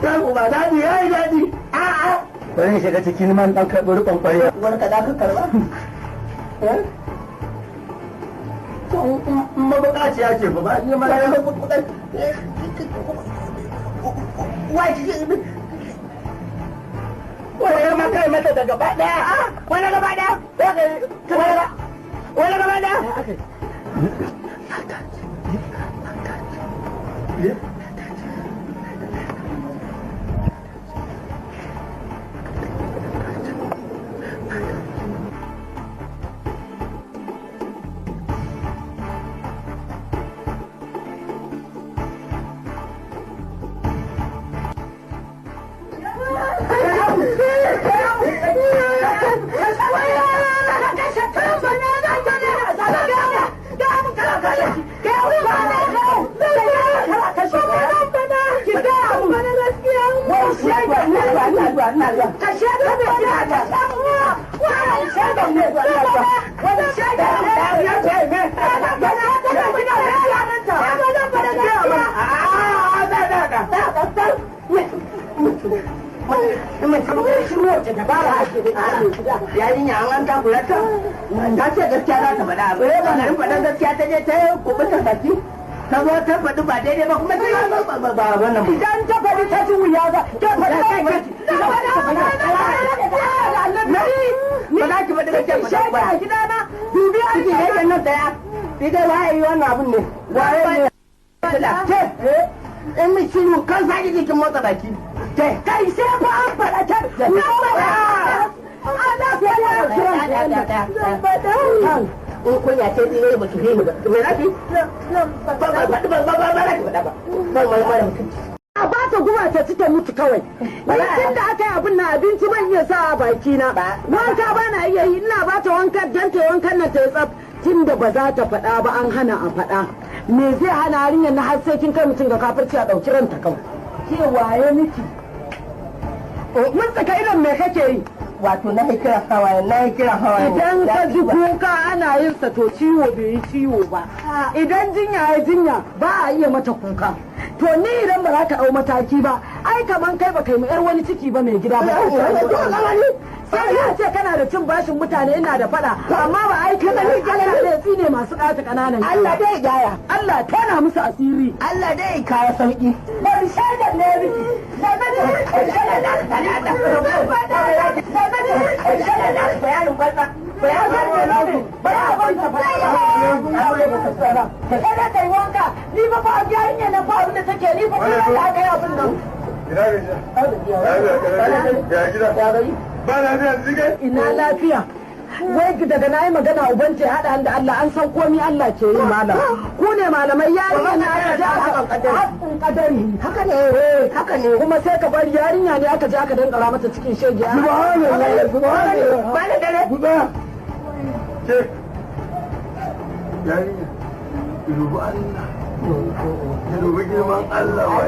Dan uba daɗi ya yi daɗi. A'a. Bari in shiga cikin man ɗan karɓi riƙon ƙwarya. Wani ka za ka karɓa? To mabuƙaciya ce ba ba ni ma ya kuɗin. Wai ma kai mata da gaba ɗaya. Wani gaba ɗaya. Wani gaba ɗaya. Yarinya an takura ta ta ce gaskiya za ta faɗa abu ba garin faɗan gaskiya ta je ta kubuta baki ta zo ta faɗi ba daidai ba kuma ta ba wannan ba idan ta faɗi ta ci wuya ba ta faɗi ba ba za ki faɗi gaskiya ba a gidana dubi a ki ne nan daya idan waye yi wannan abun ne waye ne ke in mi shiru kan sake jikin motsa baki ke kai sai fa an faɗa ta na faɗa in kunya ce zai ba ki fi ni ba me za ki ba ba ba ba ba ba ba ki faɗa ba ba ba ba mutunci a ba ta guba ta ci ta mutu kawai ni tun da aka yi abin na abinci ban iya sa a baki na wanka ba na iya yi ina ba ta wanka dan ta wankan na ta tsaf tun da ba za ta faɗa ba an hana a faɗa me zai hana yarinyar na har sai kin kai mutum ga kafirci a ɗauki ranta kawai ke waye miki mun tsaka irin me kake yi wato na kira hawaye na kira hawaye idan ka ji kuka ana yin sa to ciwo bai yi ciwo ba idan jinya ya jinya ba a iya mata kuka to ni idan ba za ka dau mataki ba ai kaman kai ba kai mu yar wani ciki ba mai gida ba sai ya ce kana da cin bashin mutane ina da fada amma ba ai kana ni Allah da tsine masu kata kananan Allah dai gaya Allah tona musu asiri Allah dai kaya sauki bari shaidar ne miki kada kai wanka ni ba fa yarinya na fa abin da take ni fa da aka yi abin nan ina lafiya wai daga na yi magana uban ce haɗa da Allah an san komi Allah ke yi malam ku ne malamai yarinya na aka je aka haƙƙin kadari haka ne haka ne kuma sai ka bari yarinya ne aka je aka dankara mata cikin shege subhanallah subhanallah ba da dare ke yarinya dubi Allah dubi girman Allah wa